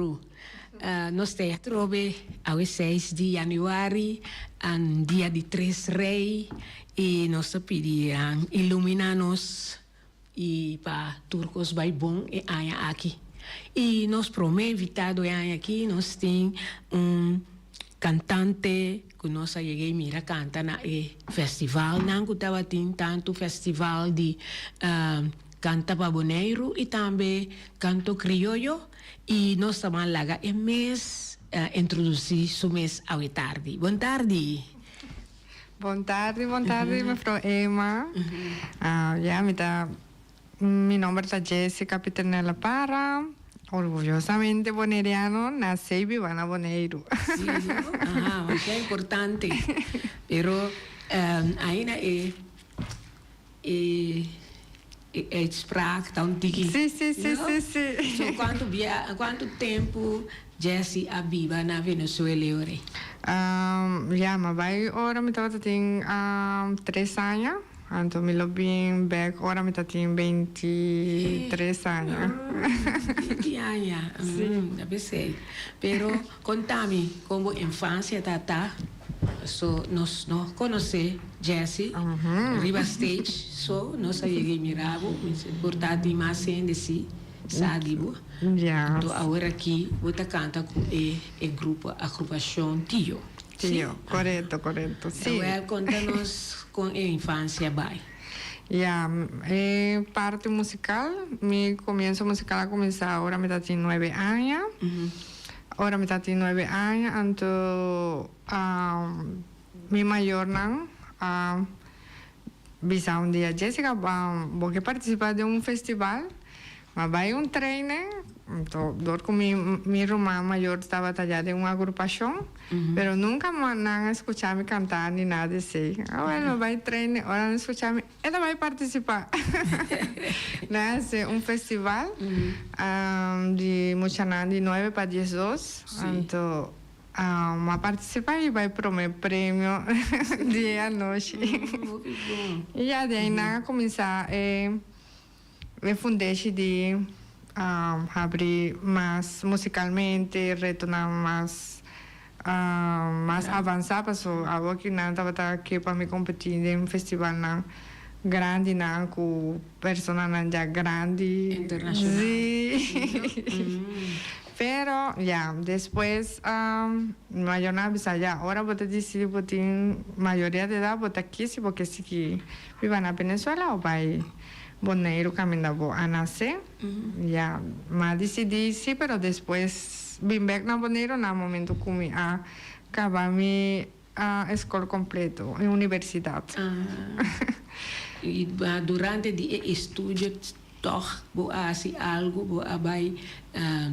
Boneiru. Nos ta atrobe awe seis di januari, dia di Tres Rey, i nos ta pidi ilumina nos i pa tur kos bai bon e aña aki. I nos prome invitado e aña aki nos tin un kantante ku nos a yega i mira kanta na e festivalnan ku tabatin, tantu festival di Kanta pa Boneiru i tambe Kanto Krioyo i nos ta ban laga e mes introdusí su mes awe tardi. Bon tardi! Bon tardi, bon tardi mevrouw Emma. Ya mi ta, mi nomber ta Jessica Pieternella Parra, orgullosamente boneriano, nace y biba na Boneiru. Sí, no? Aha, masha importante. Pero aina e E e uitspraak ta un tiki. Sí, sí, sí, sí, sí. So cuanto bia, cuanto tempo Jessy a biba na Venezuela e ora ei? Ya, mi a bai ora mi tabata tin tres aña, anto mi lo bin bek ora mi ta tin 23 aña. 20 aña, Sí. Ta pesey. Pero conta mi con bo infancia ta ta? So nos no conoce Jessy riba stage so nos a yega y mira bo por ta tin mas hende si sa di bo anto awor aki bo ta canta cu e e grupo agrupacion Tio si? Tio corecto corecto si. Awel conta nos con e infancia bay. Ya e parti musical mi comienzo musical a cuminsa ora mi ta tin nuebe aña. Ora mi tatin nuebe aña anto mi mayornan a bisa un dia, Jessica bo ke participa den un festival? Ma bai un training, anto dor ku mi mi ruman mayor tabata ya den un agrupacion, pero nunca nan a scucha mi canta ni nada di esey. Awel mi bai training, ora nan scucha mi. E ta bai partisipá na hasi un festival di muchanan di nuebe pa diesdos. Anto mi a partisipá i bai promé premio di e anochi. I ya di einan a kuminsá e fundeshi di habri mas musikalmente, retonan mas. Mas avansa paso awor ki nan tabata ke pa mi competi den festivalnan grandinan ku personanan ya grandi. Internacional. Si. Pero ya despues mi mayornan a bisa ya ora bo ta dicidi bo tin mayoria de edad bo ta kisi bo ke sigui biba na Venezuela o bai Boneiru caminda bo a nace. Ya, m'a disidí sí, pero despues bin bek na Boneiru na momento ku mi a kaba mi eskol kompleto, mi universidat. I durante di e estudio tòg bo a hasi algu? Bo a bai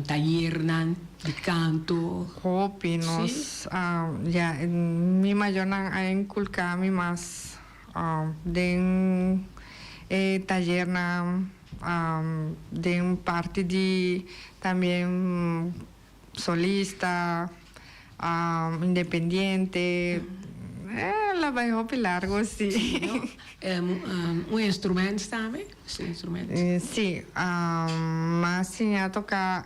tayernan di kanto? Hopi nos, ya, mi mayornan a inkulká mi mas den e tayernan. Den parti di tambien solista, independiente, el a bai hopi largo si. Un instrument tambe? Su instrument? Si, m'a siña toca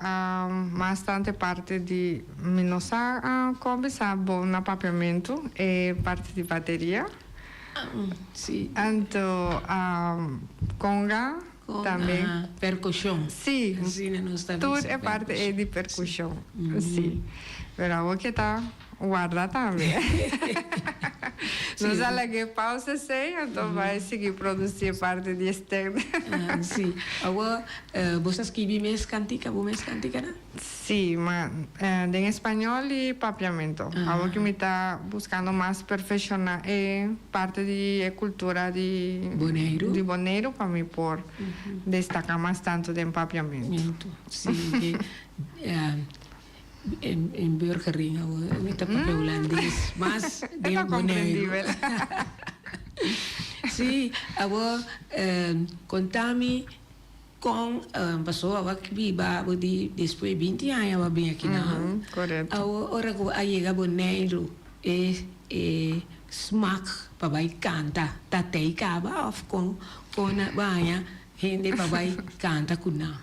bastante parti di, mi no sa con bisa bon na papiamento, e parti di bateria. Sí. Anto conga tambe. Conga, percusion. Sí. Asina nos ta bisa. Tur e parti ei di percusion. Sí. Pero awor ke ta warda tambe. Nos a laga e pausa esei, anto bai sigui produci e parti di Esther. Sí. Awor bo sa skibi mes kantika, bo mes kantikanan? Sí, ma den español y papiamento. Awor ki mi ta buscando mas perfecciona e parti di e cultura di Boneiru. di Boneiru pa mi por destaca mas tanto den papiamento. Sí, ke en burgering awor mi ta papia hulandes mas den Boneiru. Sí, awor conta mi. Kon paso awa biba bo di despues 20 aña bo a bin aki nan. Awo ora ku bo a yega Boneiru e e smak pa bai kanta ta tei kaba of kon kon bo haña hende pa bai kanta ku nan?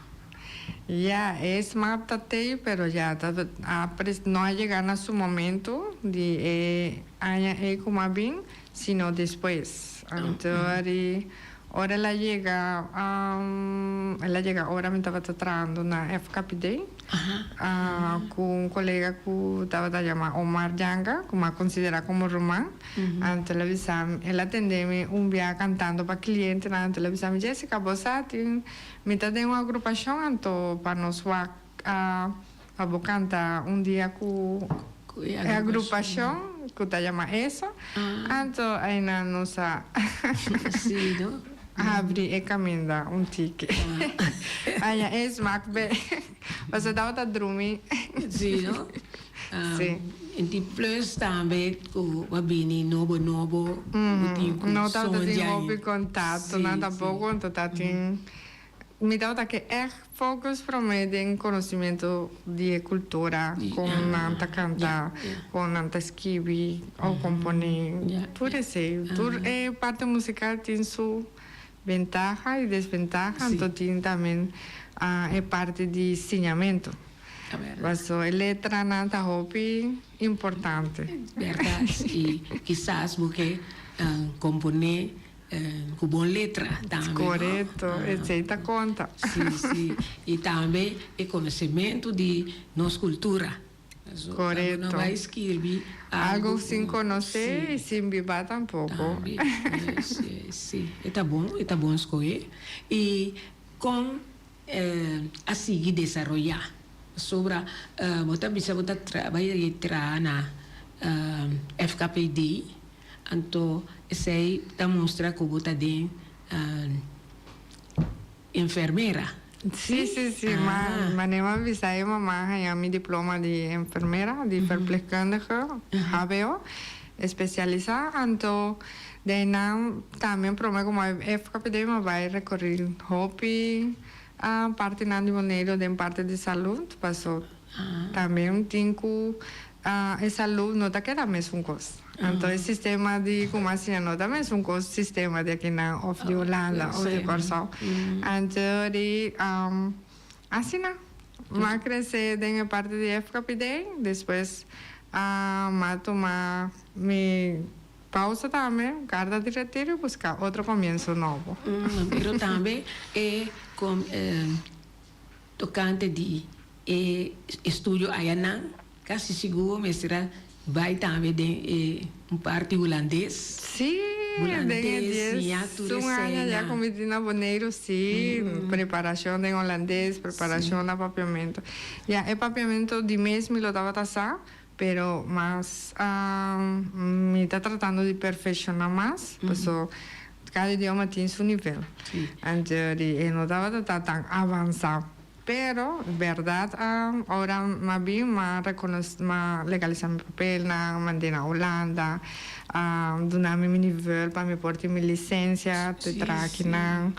Ya, e smaak ta tey, pero ya ta a no a yega na su momento di e aña ey cu a bin, sino despues. Anto di ora el a yega, el a yega ora mi tabata trahando na FKPD cu un colega cu tabata yama Omar Janga, cu mi a considera como ruman. Anto el a bisa mi, el a tende mi un bia cantando pa clientenan, anto el a bisa mi, Jessica, bo sa tin. Mi ta den un agrupashon anto pa nos wak pa bo kanta un dia ku e agrupashon ku ta yama eso anto aina nos a habri e kaminda un tiki aña e smak be pasobra tabata drumi. Si no? Si. Inti plus tambe ku bo a bini nobo nobo bo tin ku No tabata tin sonja hopi kontakto nan tampoko anto ta tin mi tabata ke ègt focus promé den konosimiento di e kultura kon nan ta kanta kon nan ta skibi o komponé tur esei tur e parti musikal tin su bentaha i desbentaha anto tin tambe e parti di siñamentu. Paso e letranan ta hopi importante. Bèrdat, i kisas bo ke komponé ku bon letra tambe, no? Korekto, esei ta konta. Si, si. I tambe e konosementu di nos kultura. Korekto. No bai skirbi algu sin konosé i sin biba tampoko. Tambe, si, si. E ta bon, e ta bon skohe. I kon a sigui desaroyá. Pasobra bo ta bisa bo ta bai traha na FKPD, anto esei ta mustra ku bo ta den enfermera. Sí, sí, sí. Ma manera mi a bisa e mama haña mi diploma di enfermera, di verpleegkundige, hbo, especialisá. Anto de einan tambe prome ku mi a FKPD mi a bai rekorí hopi partinan di Boneiru den parti di salud, paso tambe tin ku e salud no ta keda mesun kos. Anto e sistema di ku mi a siña no ta mesun kos sistema di akinan òf di Hulanda òf di Kòrsou. Anto di asina mi a krese den e parti di FKPD, despues mi a tuma mi pausa tambe, karta di retiro i buska otro komienso nobo. Pero tambe e tokante di e estudio ayanan kasi sigur mester a bai tambe den e un parti hulandes. Sí, den e dies un aña ya ku mi tin na Boneiru, sí, preparashon den hulandes, preparashon na papiamentu. Ya e papiamentu di mes mi lo tabata sa, pero mas mi ta tratando di perfekshoná mas, paso kada idioma tin su nivel. Anto di e no tabata ta tan avansá. Pero bèrdat ora m'a bin m'a rekonos m'a legalisá mi papelnan, mand'é na Hulanda, duna mi mi nivel pa mi por tin mi lisensia te traha akinan.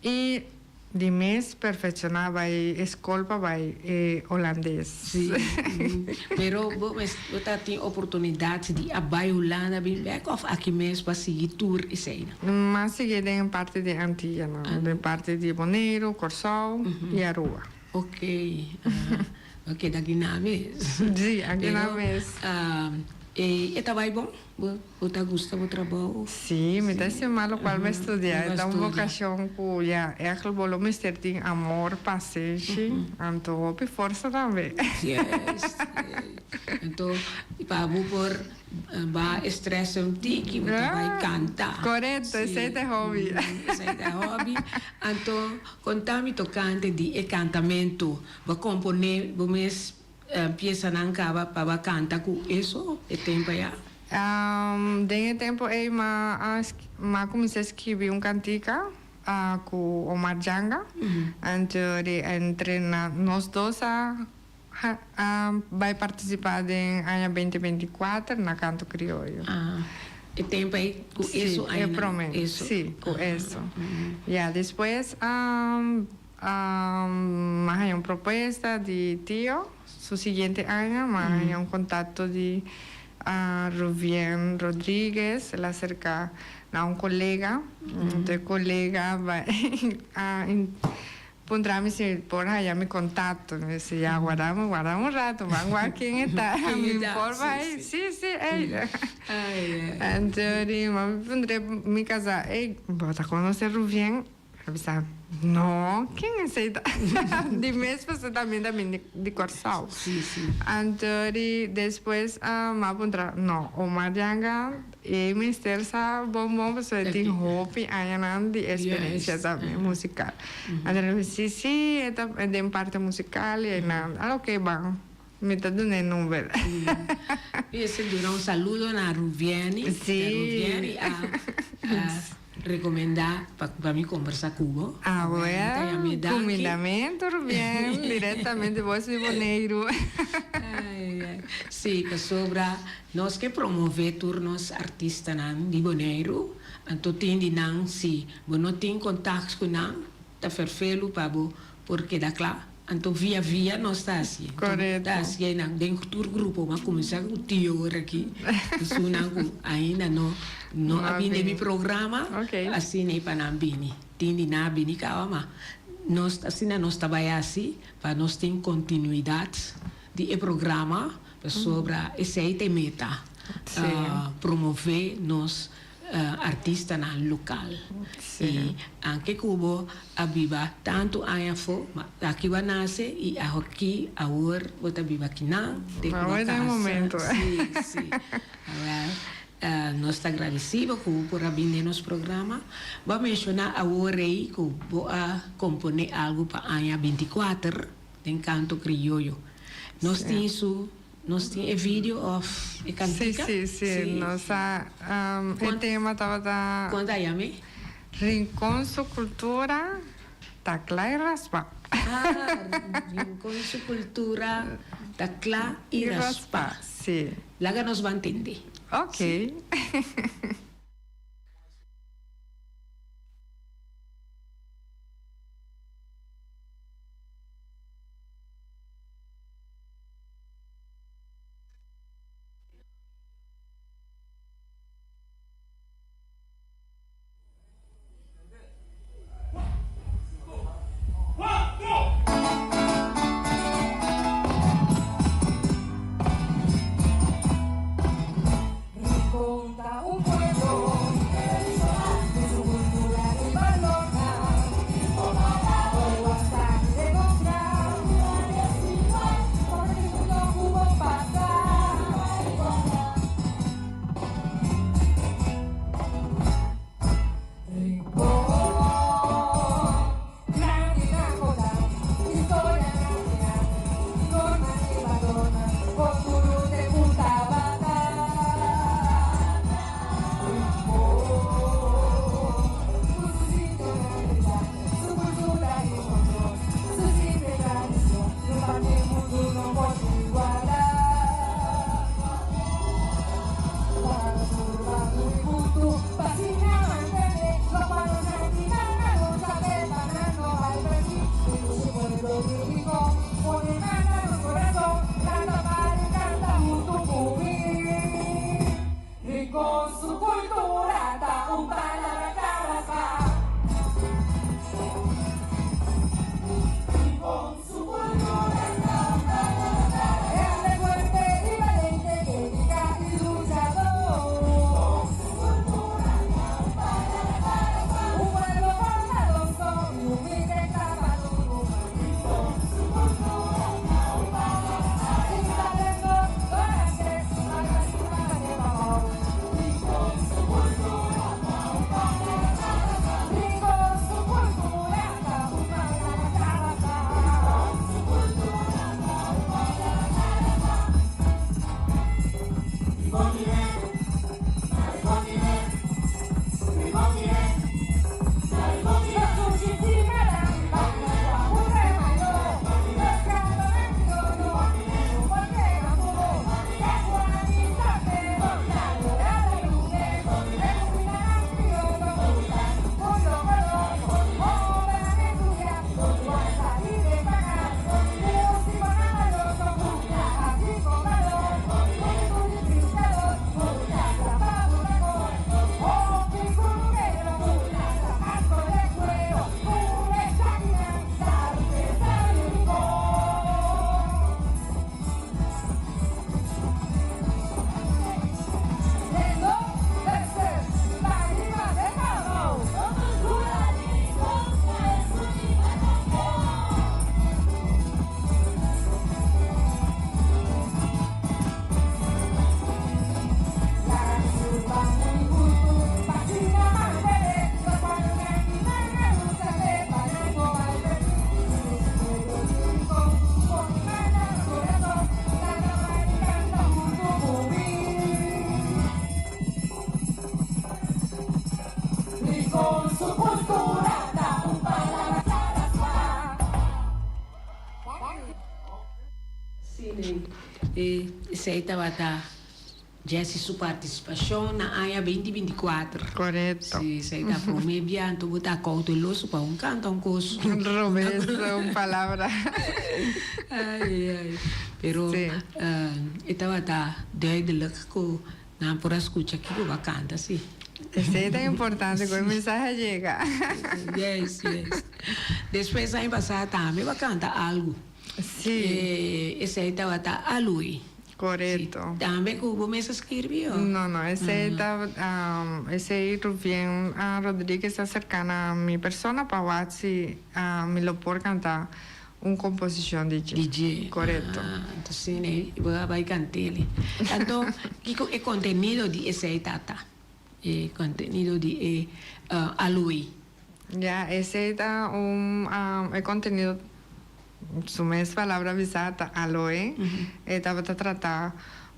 I di mes perfekshoná bai e skol pa bai e holandes. Sí, pero bo mes bo ta tin oportunidat di a bai Hulanda bin bek òf aki mes bo a sigui tur eseinan? M'a sigui den e parti di Antillanan, den parti di Boneiru, Kòrsou i Aruba. Ok, bo keda aki na mes. Sí, aki na mes. Pero e ta bai bon? Bo ta gusta bo trabou? Sí, mi ta estimá lokual mi a studia. E ta un vokashon ku ya ègt bo lo mester tin amor, pasenshi, anto hopi forsa tambe. Juist. Anto pa bo por baha e strès un tiki bo ta bai kanta. Korekto, esei ta e hòbi. Esei ta e hòbi. Anto konta mi tokante di e kantamentu. Bo a komponé bo mes Piesanan kaba pa ba kanta ku eso e tempu aya? Den e tempu ei m'a m'a kuminsá skibi un kantika ku Omar Janga. Anto di entre nos dos a a bai partisipá den aña beinti beinti kuater na Kanto Krioyo. E tempu ei ku eso Sí, e promé. Sí, ku eso. Ya despues. M'a haña un propuesta di tio, su siguiente aña m'a haña un contacto di Ruvien Rodriguez, el a acerca na un colega, entonces e colega bai a Puntra mi si por haya mi contacto. Mi si ya guarda mi guarda un rato ban wak ken e ta. Mi por bai si si ey. Anto di mami puntra mi casa ey bo ta conoce Rubien? Mi a bisa no ken esey ta? Di mes pasobra tambe ta bini di Corsou. Anto di despues mi a puntra no Omar Janga. E mester sa bon bon pasobra e tin hopi añanan di experiencia tambe musical. Anto nan bisa si si e ta den parte musical y nan a ok ban mi ta duna e number. Mi mester duna un saludo na Ruvieni. Si. Ruvieni a recomenda pa mi combersa cu bo. Ah well, cumindamento Rubien, directamente bos di Boneiru. Si, pasobra nos ke promove tur nos artistanan di Boneiru, anto tin di nan si bo no tin contacto cu nan ta ferfelu pa bo por keda cla. Anto via via nos ta hacié. Correcto. Ta hacié nan den tur grupo. M'a cuminsa cu tio ora aki. Esunnan cu ainda no no a bini den mi programa. Ok. Asina ei pa nan bini. Tin di nan a bini caba ma nos asina nos ta bay haci pa nos tin continuidad di e programa pasobra esey ta e meta. Si. Promove nos artistanan lokal. Sí. I anke ku bo a biba tantu aña afó, ma aki bo a nase i aki awor bo ta biba akinan den ku bo Awor ta e kasa. momento. Sí, sí. Awel, nos ta agradesido ku bo por a bini den nos programa. Bo a menshoná awor ei ku bo a komponé algu pa aña 24 den kanto krioyo. Nos tin su. Nos tin e video of e cantica? Sí, sí, sí. Nos a, e tema tabata. Con ta yam'e? Rincon su cultura ta cla y raspa. Ah, Rincon su cultura ta cla y raspa. Sí. Laga nos ban tende. Ok. Rincon ta un pueblo. Asina e esei tabata Jessy su partisipashon na aña 2024. Korekto. Si, esei ta promé bia anto bo ta kouteloso pa un kanta un kos. Robes un palabra. Ai ai. Pero e tabata duidelijk ku nan por a skucha kiko bo a kanta si. Esei ta importante ku e mensahe a yega. Yes, yes. Despues aña pasá tambe bo a kanta algu. Si. Esei tabata Aloe. Korekto. Si. Tambe ku bo mes a skirbi o? No, no. Esei ta, esei Rubien Rodriguez a serká na mi persona pa wak si mi lo por kanta un komposishon di dje. Di dje. Korekto. Ah, anto si ne bo a bai kant'el. Anto, kiko e kontenido di esei ta ta? E kontenido di e Aloe. Ya, esei ta un, e kontenido, su mes palabra bisa ta aloe. E tabata trata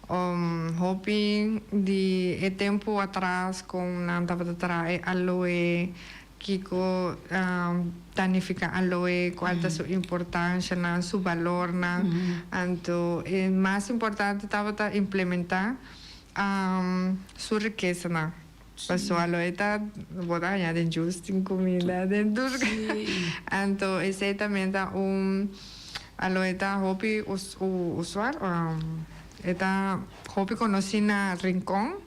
hopi di e tempu atras kon nan tabata traha e aloe, kiko ta nifiká aloe, kual ta su importanshanan, su balornan. Anto e mas importante tabata implementá su rikesanan. Paso aloe ta bo ta haña den jus tin kuminda den tur. Anto esei tambe ta un aloe ta hopi usual e ta hopi konosí na Rincon.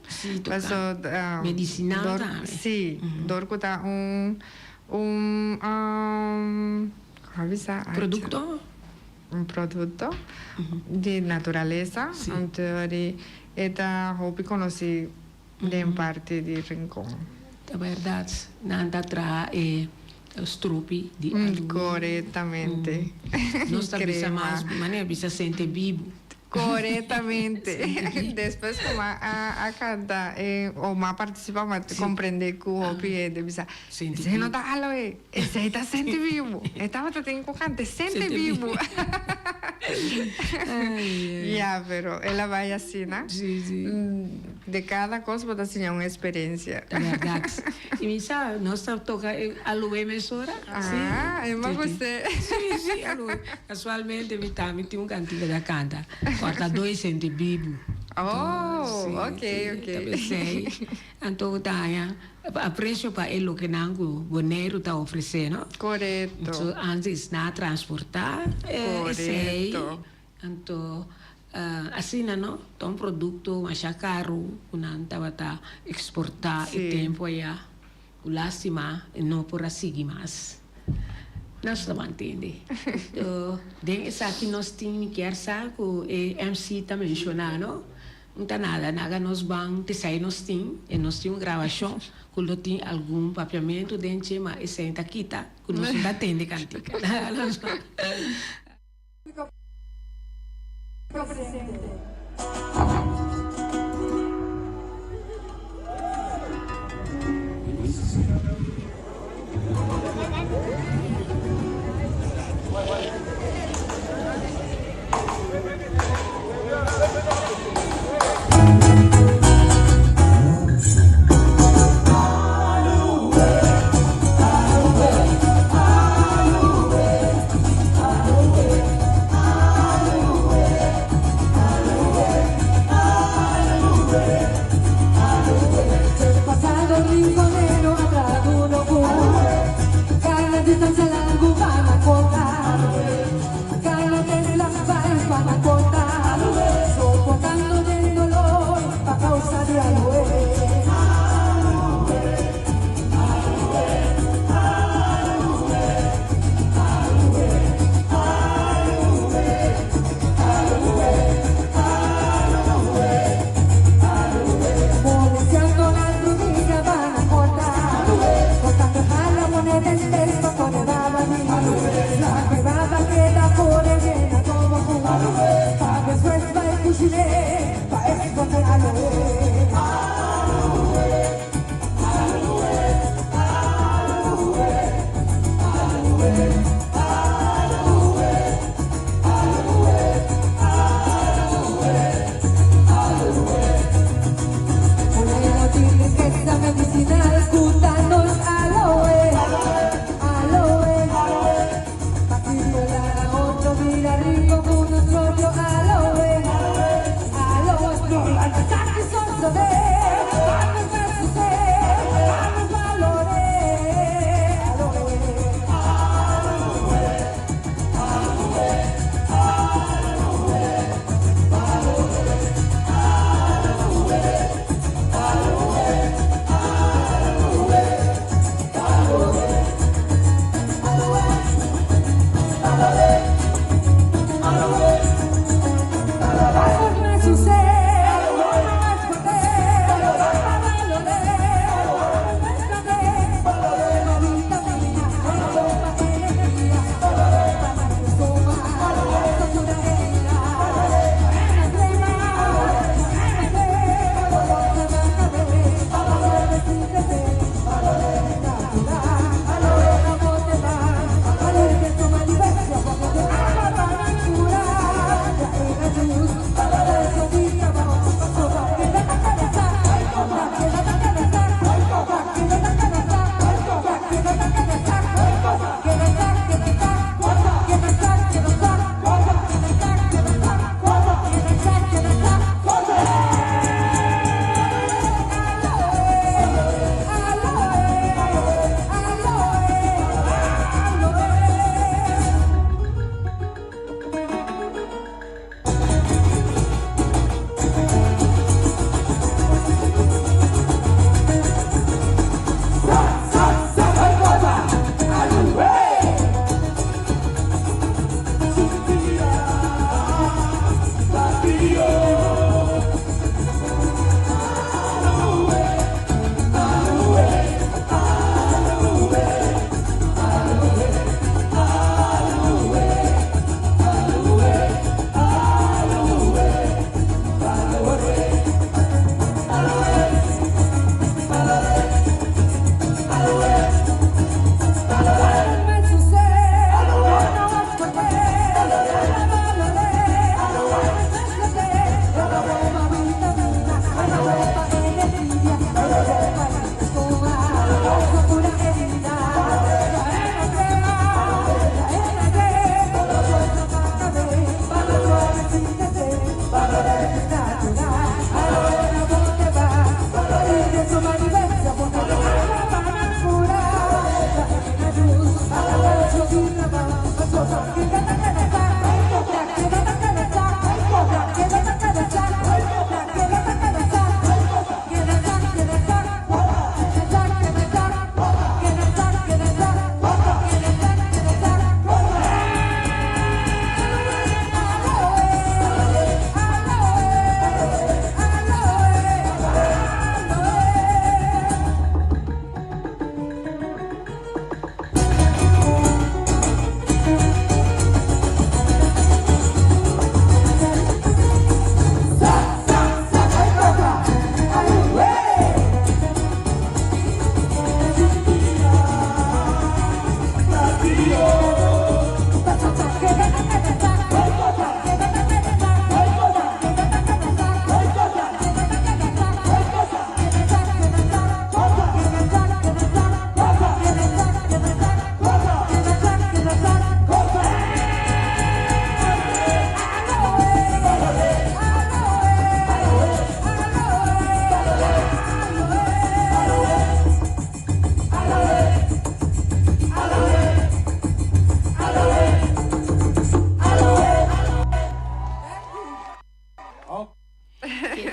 Paso Medisinal tambe. Si, dor ku ta un un komo a bisa? Produkto? Un produkto di naturalesa. Anto e ta hopi konosí. Den parti di Rincon. Ta berdad, nan ta traha e stropi di aluminio. Corectamente. Nos ta bisa mas, manera bisa sente bibu. Corectamente. Despues cu m'a a canta o m'a participa m'a comprende cu hopi hende bisa, esey no ta aloe, esey ta sente bibu. E tabata tin cu canta sente bibu. Ya, pero el a bay asina. De cada cos bo ta siña un experiencia. Ta berdad. Y mi sa, nos ta toca e aloe mesora. Ah, e ma gust'é. Sí, sí, aloe. Casualmente mi tambe tin un cantica ta canta, Corta doy sente bibu. Oh, ok, ok. Ta pesey. Anto ta haña aprecio pa e lokenan cu Boneiru ta ofrece, no? Corecto. So, antes nan a transporta esey. Corecto. Anto asina no, ta un produkto masha karu ku nan tabata eksportá e tempu ayá, ku lástima e no por a sigui mas. Nos ta mantende. Anto den esaki nos tin mi kier sa ku e MC ta menshoná no, no ta nada, naga nos ban t'esei nos tin, e nos tin un grabashon ku lo tin algun papiamentu den dje ma esei ta kita ku nos no ta tende kantika.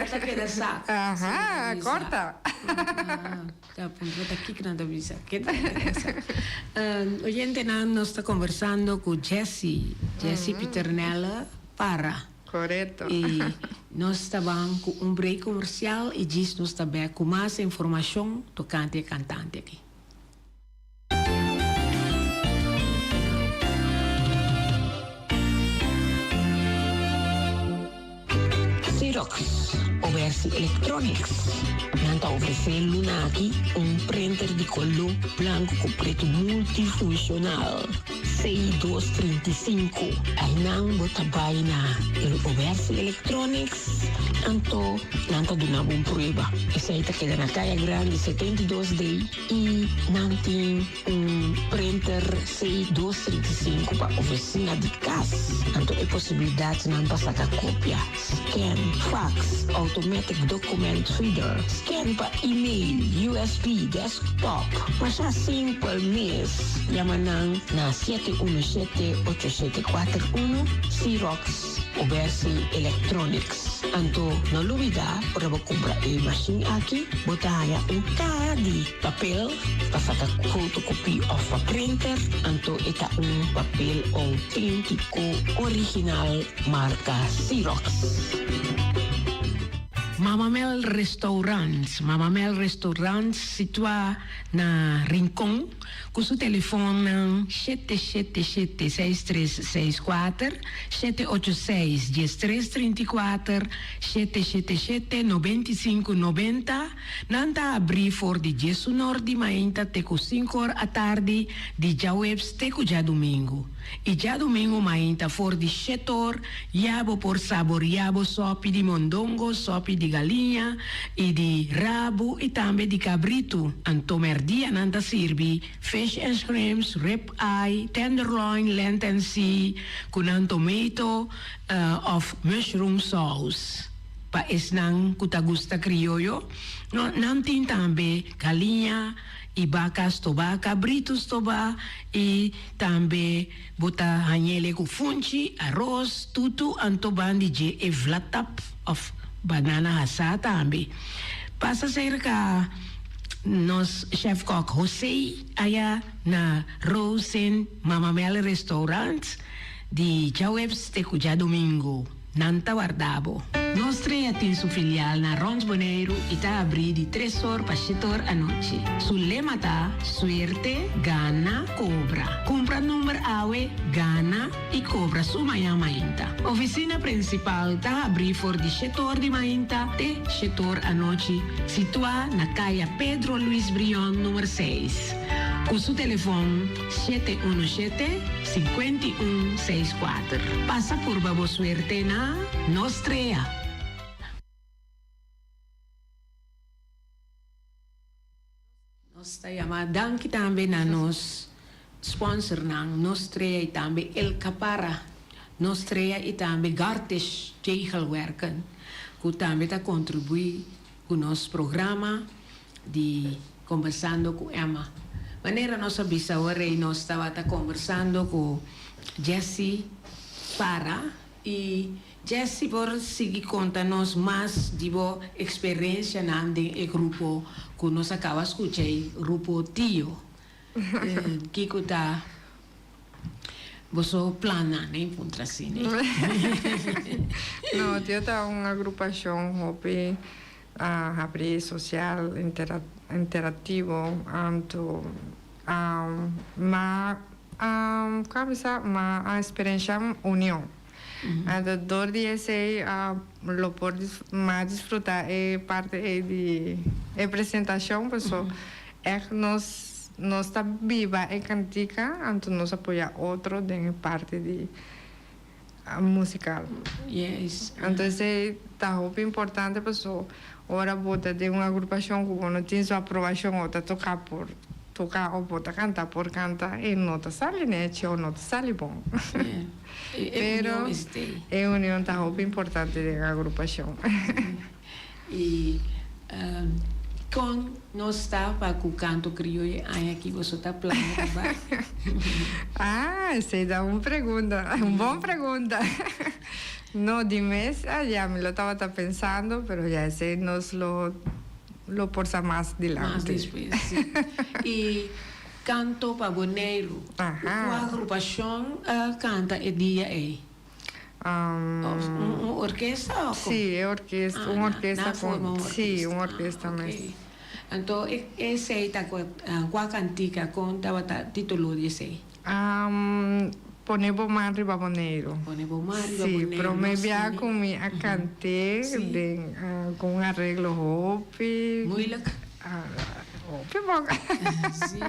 ta keda sa. Aha, corta. Ta puntra ta kiko nan ta bisa. Ke ta keda sa. Oyentenan nos ta conversando cu Jessy, Jessy Pieternella Parra. Correcto. Y nos ta ban cu un break comercial y djis nos ta bek cu mas informacion tocante e cantante aki. Xerox, Obersi Electronics, nan ta ofresé luna aki un printer di koló blanku ku pretu multifunshonal C235. Einan bo ta bai na Obersi Electronics, anto nan ta duna bo un prueba. Esei ta keda na Kaya Grandi 72 D i nan tin Un printer C 235 pa oficina di cas, anto e posibilidadnan pa saca copia, scan, fax, automatic document reader, scan pa email, USB, desktop. Masha simpel mes, yama nan na 717 8741, Xerox Obersi Electronics. Anto no lubida ora bo cumpra e machine aki, bo ta haya un caha di. Papel pa saka fotokopie òf pa printer, anto e ta un papel outéntiko original marka Xerox. Mama Mel Restaurant, Mama Mel Restaurant situá na Rincon ku su telefonnan 777 6364, 786 1334, 777 9590. Nan ta abrí for di diesunor di mainta te ku sinkor atardi di djaweps te ku djadumingu. I djadumingu mainta for di shetor ya bo por saboriá bo sòpi di mondongo, sòpi di galiña i di rabu i tambe di kabritu. Anto mèrdia nan ta sirbi fish and shrimps, rib eye, tenderloin, lent and sea ku nan tomato òf mushroom saus. Pa esnan ku ta gusta krioyo, no, nan tin tambe galiña i baka stobá, kabritu stobá i tambe bo ta hañ'ele ku funchi, aros, tutu, anto ban di dje e vlatap òf banana hasá tambe. Pasa serka nos chèfkòk José aya na Rosen Mama Mel Restaurant di djaweps te ku djadumingu. Nan ta warda bo. Nos Trea tin su filial na Rond Boneiru i ta abrí di tres or pa shete or anochi. Su lema ta, Suerte, gana, kobra. Kumpra number awe, gana i kobra su mañan mainta. Ofisina prinsipal ta abrí for di shete or di mainta te shete or anochi, situá na Kaya Pedro Luis Brion number seis. Ku su telefon. 717 51 64. Pasa purba bo suerte na Nos Trea. Nos ta yama danki tambe na nos sponsornan Nos Trea y tambe El Capara. Nos Trea y tambe Gartisch Tegelwerken cu tambe ta contribui cu nos programa di Conversando cu Emma. Manera nos a bisa awor ey nos tabata conversando cu Jessy Parra y Jessy por sigui conta nos mas di bo experiencianan den e grupo cu nos a caba scucha ey, Grupo Tio. Kico ta Boso plannan ne puntra asina. No, Tio ta un agrupacion hopi habri, social, interactivo, anto ma con a bisa ma a experiencia union. Anto door di esey lo por mas disfruta e parti ey di e presentacion paso echt nos Nos ta biba e kantika, anto nos apoya otro den e parti di musikal. Yes. Anto esei ta hopi importante paso ora bo ta den un agrupashon ku bo no tin su aprobashon o ta toka por toka o bo ta kanta por kanta e no ta sali nechi o no ta sali bon. E Pero union esei. e union ta hopi importante den agrupashon. I kon nos ta pa ku kanto krioyo e aña aki boso ta plania pa bai? Ah, esei ta un pregunta, un bon pregunta. No, di mes a ya mi lo tabata pensando, pero ya esey nos lo lo por sa mas dilanti. Mas despues, si. Y Canto pa Boneiru, cua agrupacion a canta e dia ey? Of un orkesta of con? Si, e orkesta, un orkesta con, si, un orkesta mes. Ok. Anto esey ta cua cantica, con tabata titulo di esey? Pone bo man riba Boneiru. Pone bo man riba Boneiru. Si, prome bia cu mi a cant'e den cu un areglo hopi. Moeilijk. Hopi bon. Si.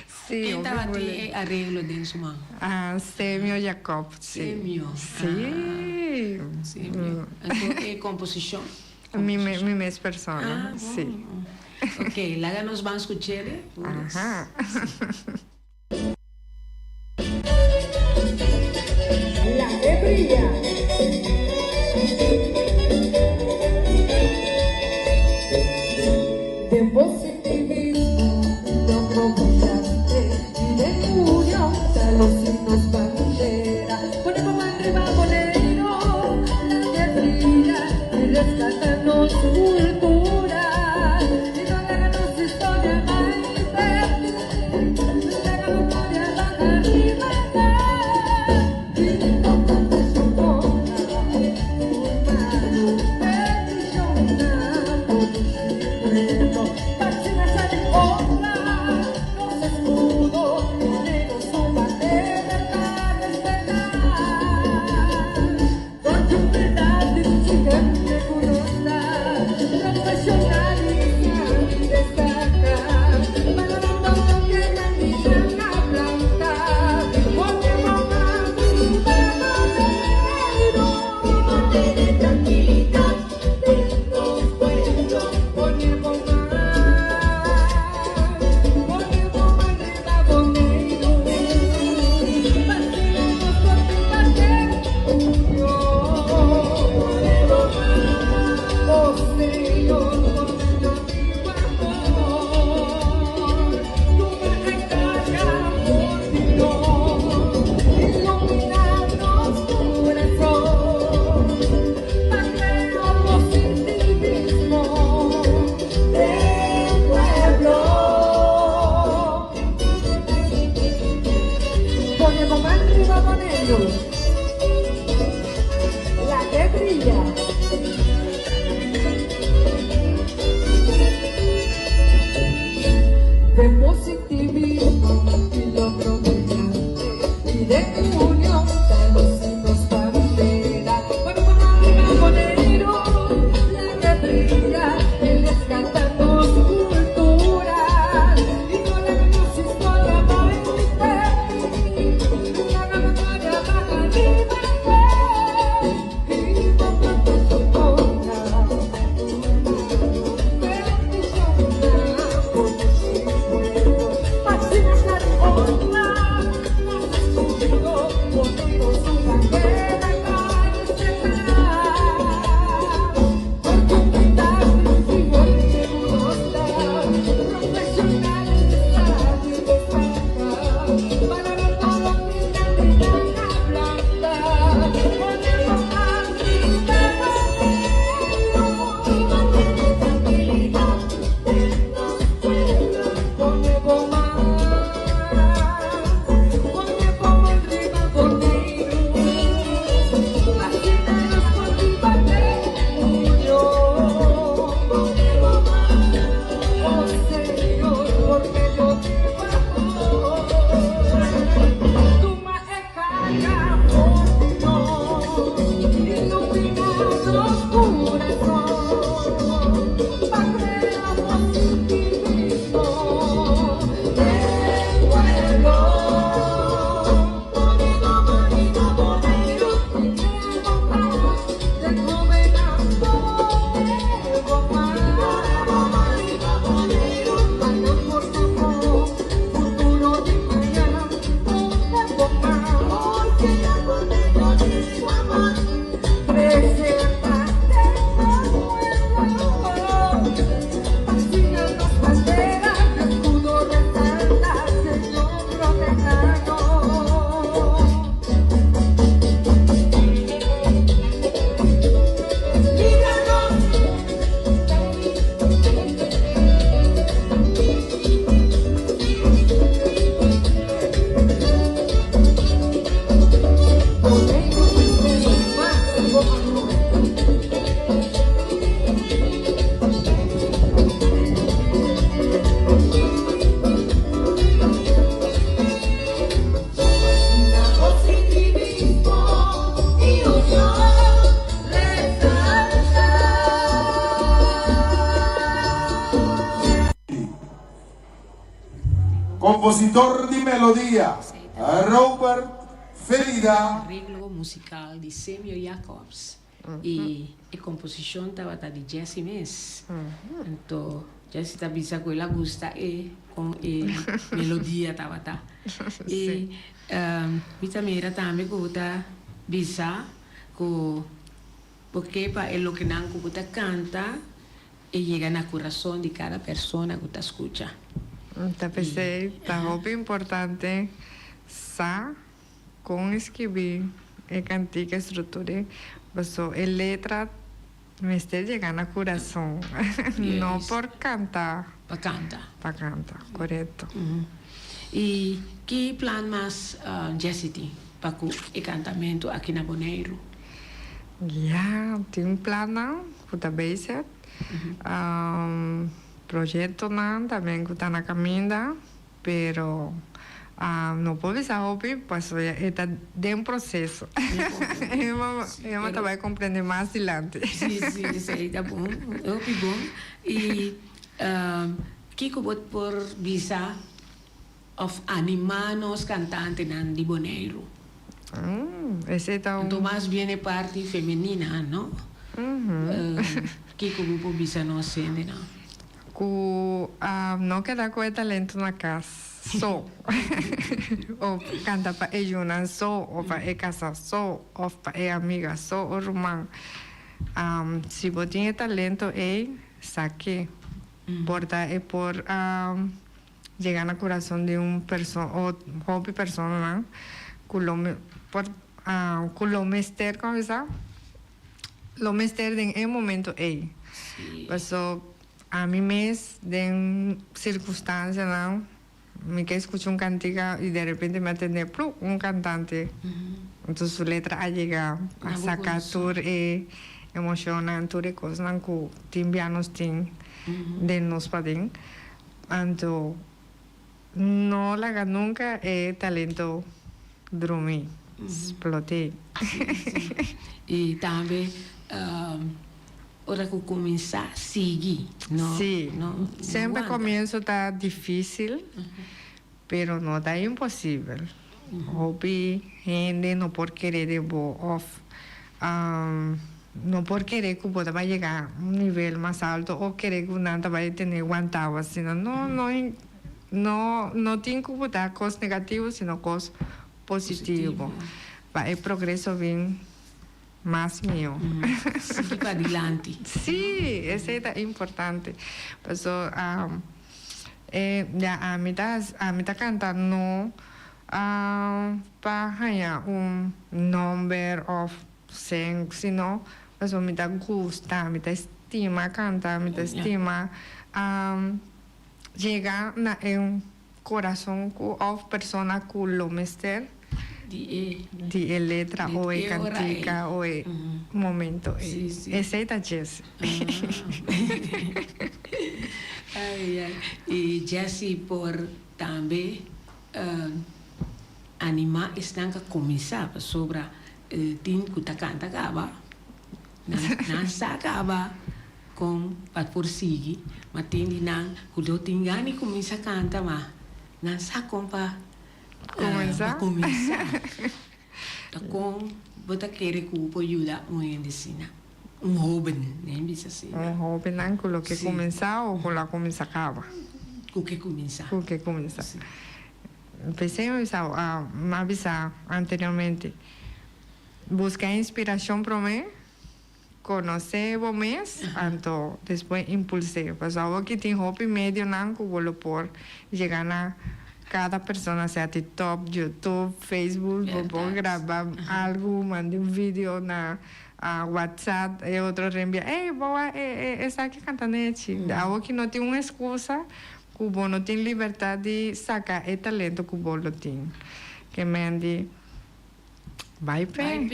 Si, Ken hopi tabatin moeilijk. e areglo den su man? Semio Jacob, si. Semio. Si. Semio. Anto e composicion? Mi mi mes persona, si. Ok, laga nos ban scuch'e. Aha. La que brilla. Den positivismo logro brillante y den union ta luci nos bandera. Pone bo man riba Boneiru, la que brilla y rescata nos cultura. Y no laga nos historia bai perdi. Kompositor di melodia, Robert Felida. Areglo musical di Semio Jacobs y e composicion tabata di Jessy mes. Anto Jessy ta bisa cu el a gusta e con e melodia tabata. Y mi ta mira tambe cu bo ta bisa cu bo ke pa e lokenan cu bo ta canta e yega na curason di cada persona cu ta scucha. Ta p'esey ta hopi importante sa con skibi e cantica, e structura, paso e letra mester yega na curason, no por canta. Pa canta. Pa canta, corecto. Y ki plan mas Jessy tin pa cu e cantamento aki na Boneiru? Ya, tin plannan cu ta bezig, proyectonan tambe cu ta na caminda, pero no por bisa hopi pasobra e ta den proceso. E ta bay comprende mas dilanti. Si, si, esey ta bon, hopi bon. Y kico bo por bisa Of animá nos kantantenan di Boneiru. Esei ta un. Anto mas bien e parti femenina, no? Kiko bo por bisa nos hendenan? Ku no keda ku e talento na kas so, of kanta pa e yunan so, of pa e kasa so, of pa e amiga so o ruman. Si bo tin e talento ei, sak'é. Por ta e por. Yega na kurason di un perso o hopi personanan ku lo por ku lo mester kon bisa lo mester den e momento ei. Paso ami mes den sirkunstansianan mi ke skucha un kantika i derepente mi a tende plu un kantante entonces su letra a yega a saka tur e emoshonnan tur e kosnan ku tin bia nos tin den nos paden. Anto no laga nunca e talento drumi, splot'é. Y tambe ora cu cuminsa sigui, no Sí, semper comienzo ta dificil, pero no ta imposibel. Hopi hende no por kere den bo of no por kere ku bo ta bai yega un nivel mas alto o kere ku nan ta bai tene wantabo asina. No, no, no, no tin ku bo ta kos negativo sino kos positivo pa e progreso bin mas mihó. Sigui padilanti. Sí, esei ta importante. Paso e ya ami ta ami ta kanta no pa haña un nomber òf sèn sino pasobra mi ta gusta, mi ta stima kanta, mi ta stima yega na e corazon cu of persona cu lo mester di e letra o e cantica o e momento ey. Esey ta Jessy. Ay ay. Y Jessy por tambe anima esnan cu a cuminsa pasobra tin cu ta canta caba nan sa caba. Kon pa por sigui, ma tin di nan ku lo tin gana di kuminsá kanta, ma nan sa kon pa Kuminsá? pa kuminsá. Ta kon bo ta kere ku bo por yuda un hende asina, un hóben, ne bisa asina? Un hóbennan ku lo ke kuminsá o ku lo a kuminsá kaba? Ku ke kuminsá. Ku ke kuminsá. P'esei mi bisa, mi a bisa anteriormente, buska inspirashon promé. Konosé bo mes, anto despues impuls'é. Pasobra awor ki tin hopi medionan ku bo lo por yega na kada persona, sea TikTok, YouTube, Facebook, bo por graba algu, manda un video na WhatsApp, e otro rembia, ey bo wak esaki kanta nechi. Awor ki no tin un excusa ku bo no tin libertad di saka e talento ku bo lo tin. Ke men di. Bai p'e.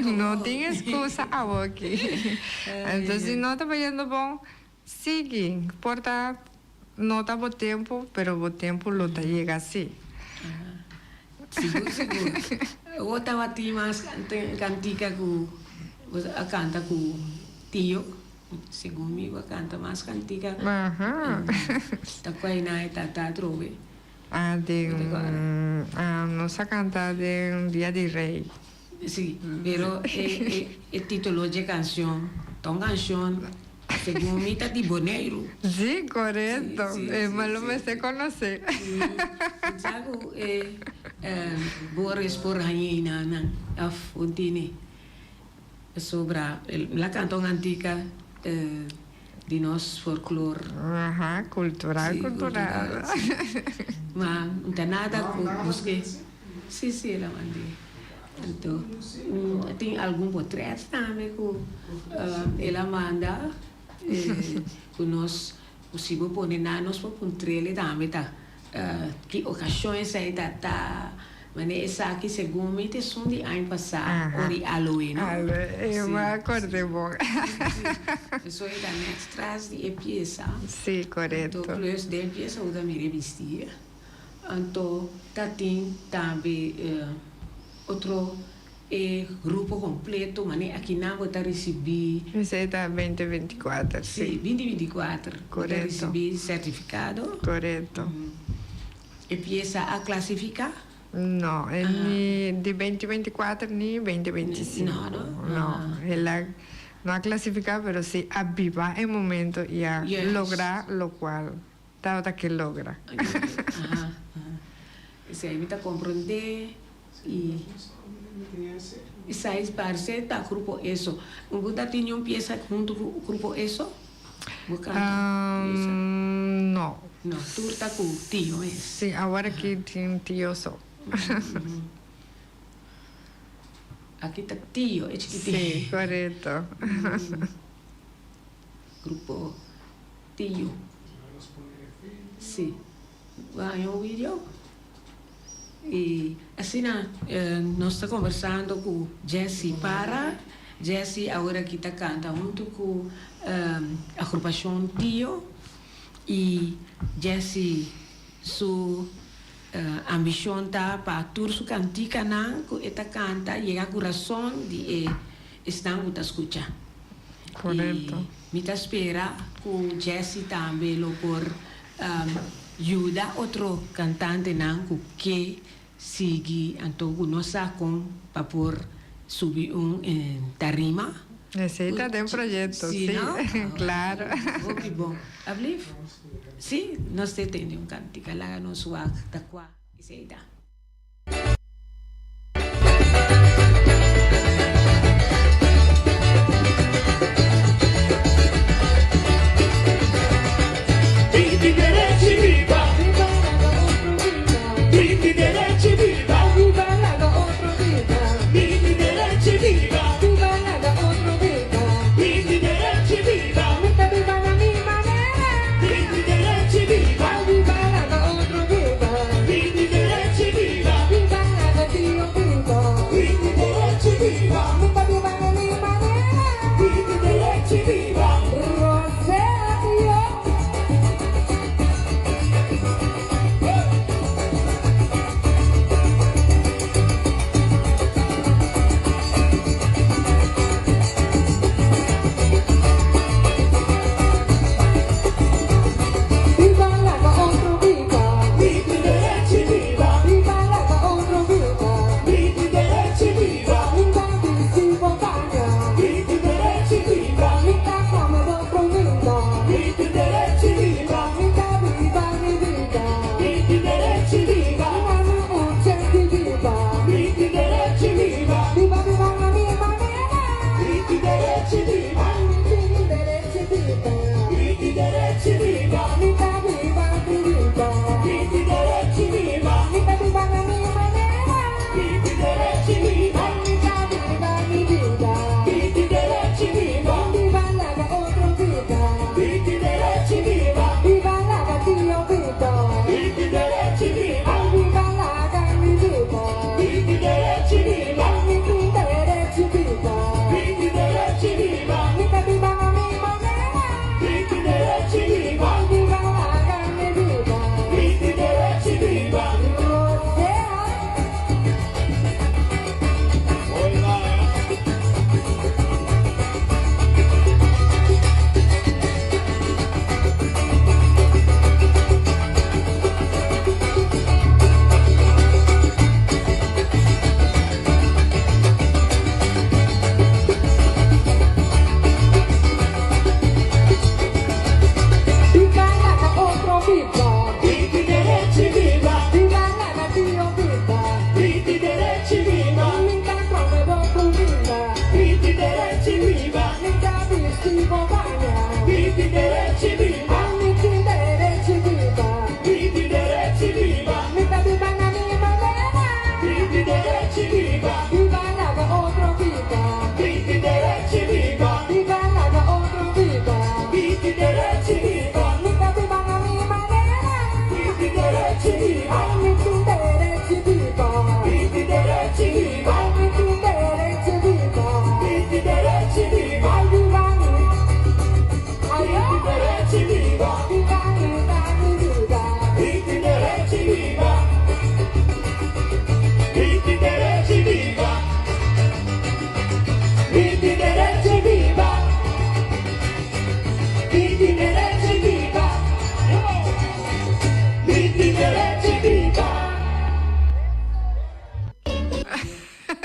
No tin excusa awoki. Entonces si no ta bayendo bon, sigui. Por ta no ta bo tempo, pero bo tempo lo ta yega si. Sigur sigur. Bo tabatin mas cantica cu bo a canta cu Tio? Segun mi bo a canta mas cantica. Ta cuainá e tata atrobe. Ah den ah nos a canta den dia di rey. Si, pero e e titulo dje cancion ta un cancion segun mi ta di Boneiru. Si, corecto. E ma lo mester conoce. Si, pensa cu e Boris por haña einanan of un tini. Pasobra el a canta un antica di nos folklor. Aha, cultural, cultural. Sí, Ma no ta nada cu busque. Sí, sí, el a mand'é. Anto, tin algun potret tambe cu el a manda cu nos, cu si bo pone nan nos por puntr'el tambe ta Ki okashon esei ta ta? Manera esaki segun mi ta esun di aña pasá ora di Aloe, no? Aloe, e mi a kòrda bon. Eso e ta nèt tras di e piesa. Sí, korekto. Anto plus den e piesa bo ta mira e bistí. Anto ta tin tambe otro e grupo kompleto, manera akinan bo ta risibí. Esei ta beinti binti kuater, sí. Sí, binti binti kuater. Korekto. Bo ta risibí sertifikado. Korekto. E piesa a klasifiká? No, e ni di beinti binti kuater ni beinti binti sinku. No, no? No, el a no a klasifiká pero sí a biba e momento i a logra lokual tabata ke logra. Aha, aha. Esei mi ta komprondé i esei parse ta Grupo Eso. Bo ta tene un piesa huntu ku Grupo Eso? Bo kanta piesa? No. No, tur ta ku Tio mes. Sí, awor aki tin Tio so. Aki ta Tio, e chikitin. Sí, korekto. Grupo Tio. Sí. Bo haña un video? Y asina nos ta conversando cu Jessy Parra. Jessy awor aki ta canta hunto cu agrupacion Tio. Y Jessy su ambicion ta pa tur su canticanan cu e ta canta yega curason di e esnan cu ta scucha. Correcto. Y mi ta spera cu Jessy tambe lo por yuda otro cantantenan cu ke sigui anto cu no sa con pa por subi un tarima. Esey ta den proyecto, Si, si, no? claro. Hopi bon. Ablief? Si, nos te tende un cantica, laga nos wak ta cua esey ta.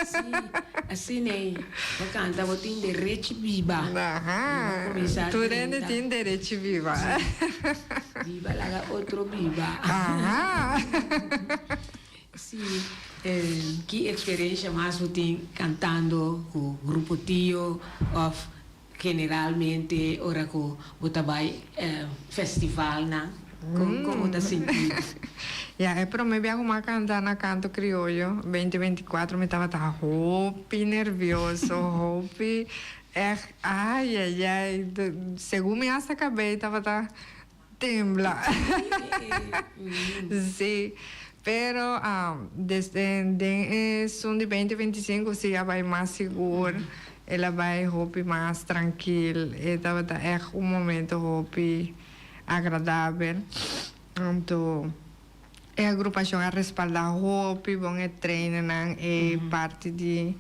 Sí, asina ei. Bo canta bo tin derechi biba. Aha, tur hende tin derechi biba. Biba laga otro biba. Aha. Sí, ki experiencia mas bo tin cantando cu Grupo Tio of generalmente ora cu bo ta bay festivalnan? Con con bo ta sinti? Ya, e prome bia cu mi a canta na Canto Criollo beinti beinti cuatro mi tabata hopi nervioso, hopi echt ay ay ay, segun mi hasta cabey tabata tembla. Sí, pero desde den esun di beinti beinti sinku sí a bai mas sigur, el a bai hopi mas trankil, e tabata ègt un momento hopi agradabel. Anto e agrupashon a respaldá hopi bon e trainernan, e parti di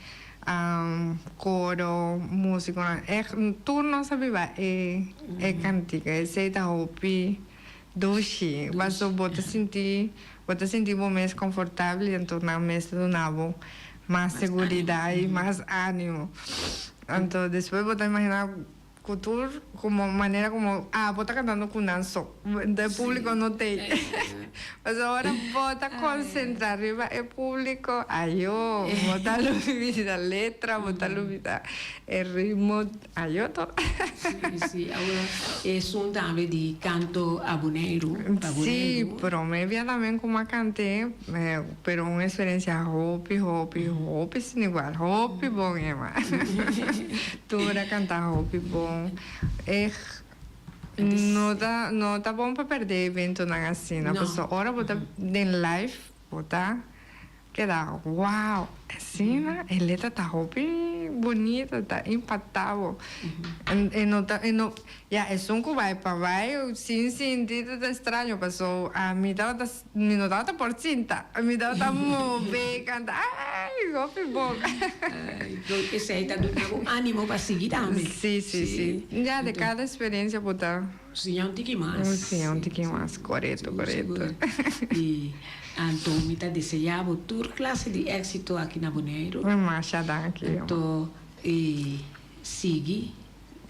koro, músikonan, ègt tur nos a biba e e kantika. Esei ta hopi dushi, paso bo ta sinti bo ta sinti bo mes konfortabel i anto nan mes ta duna bo mas seguridat i mas ánimo. Anto despues bo ta imaginá Cu tur como manera como abo ta cantando cu nan so, e publico no t'ey. Pasobra ora bo ta concentra riba e publico, ayo, bo ta lubida letra, bo ta lubida e ritmo, ayo to. Si, si. Awor esun tambe di canto a Boneiru, pa Boneiru. Si, prome bia tambe cu m'a cant'e, pero un experiencia hopi, hopi, hopi sin igual, hopi bon, Emma. Tur a canta hopi bon. Echt no ta no ta bon pa perde eventonan asina pasobra ora bo ta den live bo ta keda wow asina e letra ta hopi bunita ta impacta bo e no ta e no ya esun cu bai pa bai sin sinti ta straño pasobra ami tabata Mi no tabata por sinta, mi tabata move, canta, ay, hopi bon. Esey ta duna bo animo pa sigui tambe. Si, si, si. Ya, de cada experiencia bo ta. Siña un tiki mas. Siña un tiki mas, corecto, corecto. Y anto mi ta desea bo tur clase di exito aki na Boneiru. Masha danki. Anto, y sigui.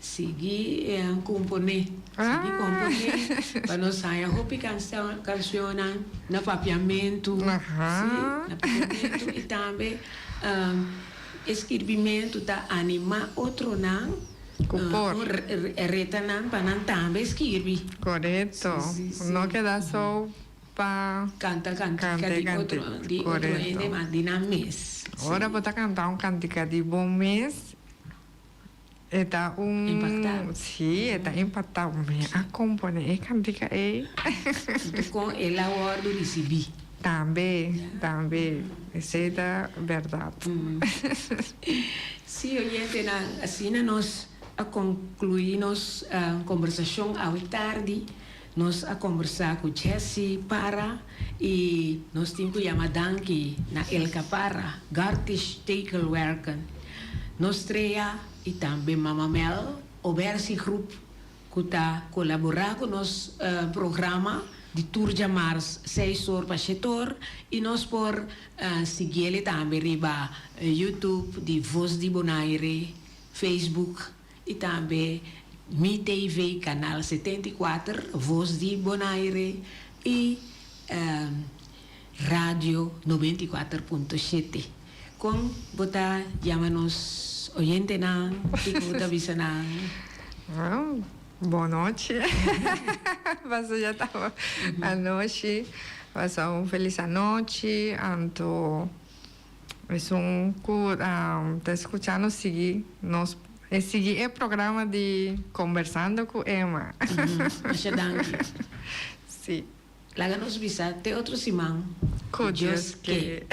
Sigui komponé, sigui komponé pa nos haña hopi kanshonnan na papiamentu, sí, na papiamentu i tambe e skirbimentu ta animá otronan Ku por. reta nan pa nan tambe skirbi. Korekto. No keda so pa Kanta kantika di otro, di otro hende ma di nan mes. Ora bo ta kanta un kantika di bo mes. E ta un. Impactá. Sí, e ta impactá. Mi a componé e cantica ei. Anto con el a wordo ricibí? Tambe, tambe. Esei ta berdad. Sí, oyentenan, asina nos a concluí nos conversacion awe tardi. Nos a conversá cu Jessy Parra y nos tin cu yama danki na Elka Parra, Gartisch Tegelwerken, Nostrea y tambe Mama Mel, Obersi Groep cu ta colabora cu nos programa di tur djamars seis or pa shet or y nos por siguiele tambe riba YouTube di Voz di Bonaire, Facebook Y tambe Mi TV Canal 74, Voz di Bonaire y Radio 94.7. Con bo ta yama nos? oyentenan, kiko bo ta bisa nan? Bon nochi. Paso ya ta anochi. Pasa un felis anochi. Anto esun ku ta skucha nos sigui nos e sigui e programa di Kombersando ku Emma. Masha danki. Si. Laga nos bisa te otro siman. Ku Dios ke.